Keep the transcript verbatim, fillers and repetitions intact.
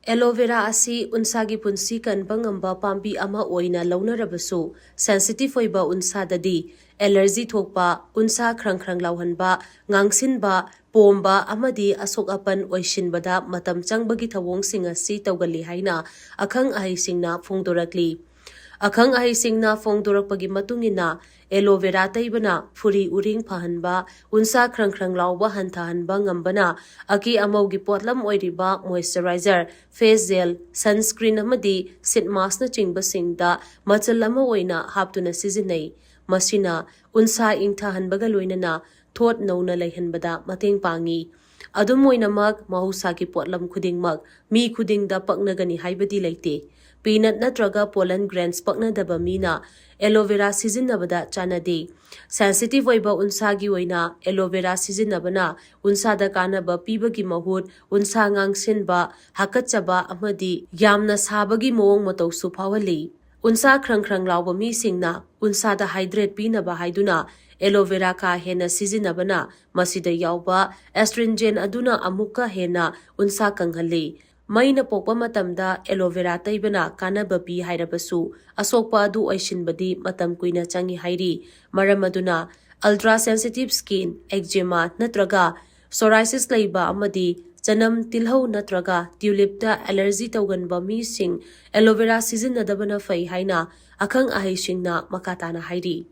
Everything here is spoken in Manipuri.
Aloe vera ꯑꯁꯤ ꯎꯟꯁꯥꯒꯤ ꯄꯨꯟꯁꯤ ꯀꯟꯕ ꯉꯝꯕ ꯄꯥꯝꯕꯤ ꯑꯃ ꯑꯣꯏꯅ ꯂꯧꯅꯔꯕꯁꯨ, sensitive ꯑꯣꯏꯕ ꯎꯟꯁꯥꯗꯗꯤ allergy ꯊꯣꯛꯄ, ꯎꯟꯁꯥ ꯈ꯭ꯔꯪ ꯈ꯭ꯔꯪ ꯂꯥꯎꯍꯟꯕ, ꯉꯥꯡꯁꯤꯟꯕ, ꯄꯣꯝꯕ ꯑꯃꯗꯤ ꯑꯁꯣꯛ ꯑꯄꯟ ꯑꯣꯏꯁꯤꯟꯕꯗ ꯃꯇꯝ ꯆꯪꯕꯒꯤ ꯊꯧꯑꯣꯡꯁꯤꯡ ꯑꯁꯤ ꯇꯧꯒꯜꯂꯤ ꯍꯥꯏꯅ ꯑꯈꯪ ꯑꯍꯩꯁꯤꯡꯅ ꯐꯣꯡꯗꯣꯔꯛꯂꯤ꯫ ꯑꯈꯪ ꯑꯍꯩꯁꯤꯡꯅ ꯐꯣꯡꯗꯣꯔꯛꯄꯒꯤ ꯃꯇꯨꯡ ꯏꯟꯅ, aloe vera ꯇꯩꯕꯅ ꯐꯨꯔꯤ ꯎꯔꯤꯡ ꯐꯍꯟꯕ, ꯎꯟꯁꯥ ꯈ꯭ꯔꯪ ꯈ꯭ꯔꯪ ꯂꯥꯎꯕ ꯍꯟꯊꯍꯟꯕ ꯉꯝꯕꯅ, ꯑꯀꯦ ꯑꯃꯧꯒꯤ ꯄꯣꯠꯂꯝ ꯑꯣꯏꯔꯤꯕ moisturizer, face gel, sunscreen ꯑꯃꯗꯤ sheet maskꯅꯆꯤꯡꯕꯁꯤꯡꯗ ꯃꯆꯜ ꯑꯃ ꯑꯣꯏꯅ ꯍꯥꯞꯇꯨꯅ ꯁꯤꯖꯤꯟꯅꯩ꯫ ꯃꯁꯤꯅ ꯎꯟꯁꯥ ꯏꯪꯊꯍꯟꯕꯒ ꯂꯣꯏꯅꯅ ꯊꯣꯠ ꯅꯧꯅ ꯂꯩꯍꯟꯕꯗ ꯃꯇꯦꯡ ꯄꯥꯡꯏ꯫ ꯑꯗꯨꯝ ꯑꯣꯏꯅꯃꯛ, ꯃꯍꯧꯁꯥꯒꯤ ꯄꯣꯠꯂꯝ ꯈꯨꯗꯤꯡꯃꯛ ꯃꯤ ꯈꯨꯗꯤꯡꯗ ꯄꯛꯅꯒꯅꯤ ꯍꯥꯏꯕꯗꯤ ꯂꯩꯇꯦ꯫ Peanut ꯅꯠꯇ꯭ꯔꯒ pollen glands ꯄꯛꯅꯗꯕ ꯃꯤꯅ aloe vera ꯁꯤꯖꯤꯟꯅꯕꯗ ꯆꯥꯟꯅꯗꯦ꯫ Sensitive ꯑꯣꯏꯕ ꯎꯟꯁꯥꯒꯤ ꯑꯣꯏꯅ aloe vera ꯁꯤꯖꯤꯟꯅꯕꯅ ꯎꯟꯁꯥꯗ ꯀꯥꯟꯅꯕ ꯄꯤꯕꯒꯤ ꯃꯍꯨꯠ, ꯎꯟꯁꯥ ꯉꯥꯡꯁꯤꯟꯕ, ꯍꯥꯀꯠꯆꯕ ꯑꯃꯗꯤ ꯌꯥꯝꯅ ꯁꯥꯕꯒꯤ ꯃꯑꯣꯡ ꯃꯇꯧꯁꯨ ꯐꯥꯎꯍꯜꯂꯤ꯫ ꯎꯟꯁꯥ ꯈ꯭ꯔꯪ ꯈ꯭ꯔꯪ ꯂꯥꯎꯕ ꯃꯤꯁꯤꯡꯅ ꯎꯟꯁꯥꯗ hydrate ꯄꯤꯅꯕ ꯍꯥꯏꯗꯨꯅ aloe vera ꯀꯥ ꯍꯦꯟꯅ ꯁꯤꯖꯤꯟꯅꯕꯅ ꯃꯁꯤꯗ ꯌꯥꯎꯕ astringent ꯑꯗꯨꯅ ꯑꯃꯨꯛꯀ ꯍꯦꯟꯅ ꯎꯟꯁꯥ ꯀꯪꯍꯜꯂꯤ꯫ ꯃꯩꯅ ꯄꯣꯛꯄ ꯃꯇꯝꯗ aloe vera ꯇꯩꯕꯅ ꯀꯥꯟꯅꯕ ꯄꯤ ꯍꯥꯏꯔꯕꯁꯨ, ꯑꯁꯣꯛꯄ ꯑꯗꯨ ꯑꯣꯏꯁꯤꯟꯕꯗꯤ ꯃꯇꯝ ꯀꯨꯏꯅ ꯆꯪꯏ ꯍꯥꯏꯔꯤ꯫ ꯃꯔꯝ ꯑꯗꯨꯅ, ultra sensitive skin, eczema ꯅꯠꯇ꯭ꯔꯒ psoriasis ꯂꯩꯕ ꯑꯃꯗꯤ ꯆꯅꯝ, ꯇꯤꯜꯍꯧ ꯅꯠꯇ꯭ꯔꯒ tulipꯇ allergy ꯇꯧꯒꯟꯕ ꯃꯤꯁꯤꯡ aloe vera ꯁꯤꯖꯤꯟꯅꯗꯕꯅ ꯐꯩ ꯍꯥꯏꯅ ꯑꯈꯪ ꯑꯍꯩꯁꯤꯡꯅ ꯃꯈꯥ ꯇꯥꯅ ꯍꯥꯏꯔꯤ꯫